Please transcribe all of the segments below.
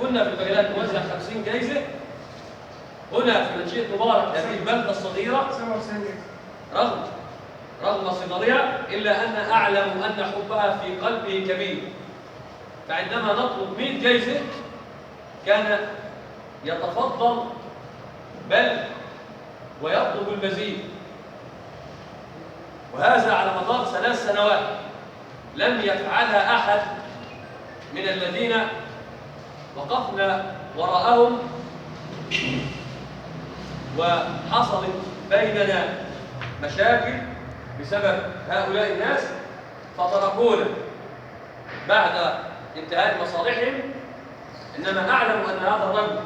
كنا في المجالات نوزع 50 جايزة. هنا في منشية مبارك هذه البلدة الصغيرة رغم صغرها إلا أن أعلم أن حبها في قلبه كبير، فعندما نطلب 100 جايزة كان يتفضل بل ويطلب المزيد، وهذا على مدار 3 سنوات لم يفعلها أحد من الذين وقفنا وراءهم، وحصلت بيننا مشاكل بسبب هؤلاء الناس فتركونا بعد انتهاء مصالحهم. إنما أعلم أن هذا الرجل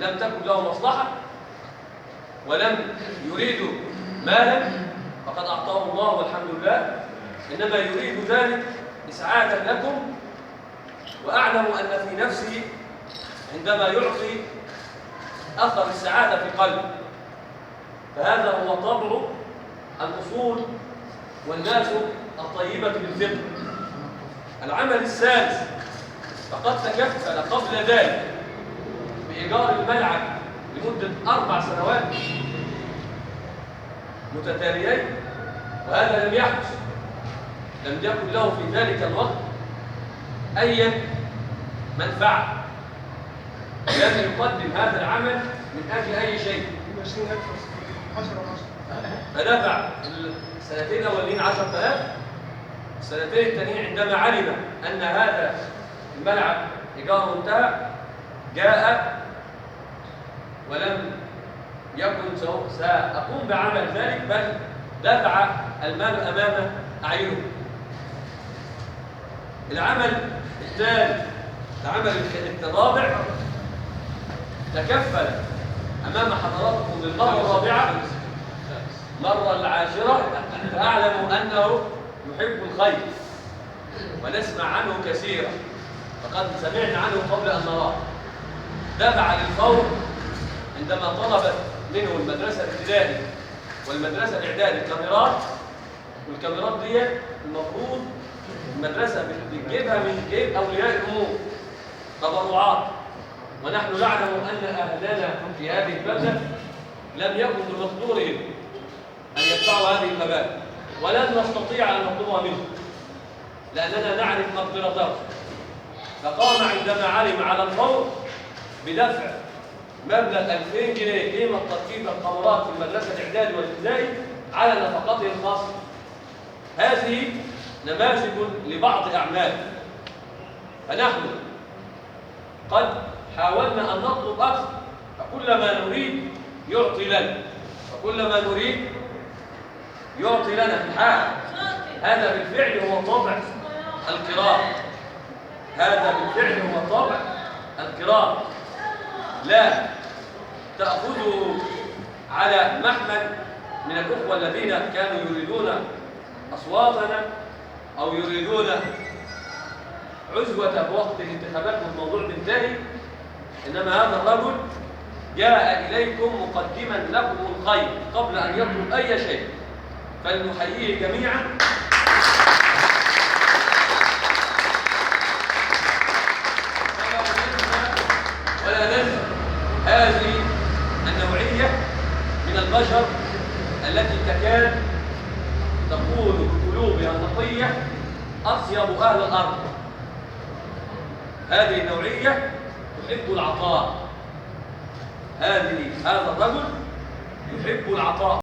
لم تكن له مصلحة ولم يريد مالا، فقد أعطاه الله والحمد لله، إنما يريد ذلك إسعادا لكم. وأعلم أن في نفسه عندما يعطي أثر السعادة في قلبه، فهذا هو طبع الأصول والناس الطيبة بالفطر. العمل الثالث فقد تكفل قبل ذلك بإيجار الملعب لمدة 4 سنوات متتاليين، وهذا لم يحدث، لم يكن له في ذلك الوقت أي منفعة، لم يقدم هذا العمل من أجل أي شيء. فدفع السنتين الأولين 10,000، السنتين الثانيين عندما علم أن هذا الملعب إيجاره انتهى جاء ولم يكن سأقوم بعمل ذلك، بل دفع المال أمام أعينه. العمل الثالث، العمل الرابع، تكفل أمام حضراتكم للمرة الرابعة، المرة العاشرة، فأعلم أنه يحب الخير ونسمع عنه كثيرا، فقد سمعنا عنه قبل أن نراه. دفع للفور عندما طلبت منه المدرسة الابتدائي والمدرسة الإعدادي كاميرات، والكاميرات دي المفروض المدرسة بتجيبها من جيب أولياء الأمور تبرعات، ونحن نعلم أن أهلنا في هذه البلدة لم يكن بمقدورهم أن يدفعوا هذه المبالغ، ولن نستطيع أن نطلبها منهم لأننا نعرف مقدرته. فقام عندما علم على الفور بدفع مبلغ 2000 جنيه قيمة تركيب الكاميرات في المدرسة الإعدادي والابتدائي على نفقته الخاصة. هذه نماذج لبعض أعمال، فنحن قد حاولنا أن نطلب أكثر، فكلما نريد يعطي لنا، وكلما نريد يعطي لنا في الحال. هذا بالفعل هو طبع القراء، هذا بالفعل هو طبع القراء. لا تأخذوا على محمل من الأخوة الذين كانوا يريدون أصواتنا أو يريدون عزوة بوقت الانتخابات والموضوع منتهي، إنما هذا الرجل جاء إليكم مقدما لكم الخير قبل أن يطلب أي شيء، فلنحييه جميعا. ولا ننسى هذه النوعية من البشر التي تكاد تكون بقلوبها النقية أطيب أهل الأرض. هذه النوعية تحب العطاء، هذا الرجل يحب العطاء.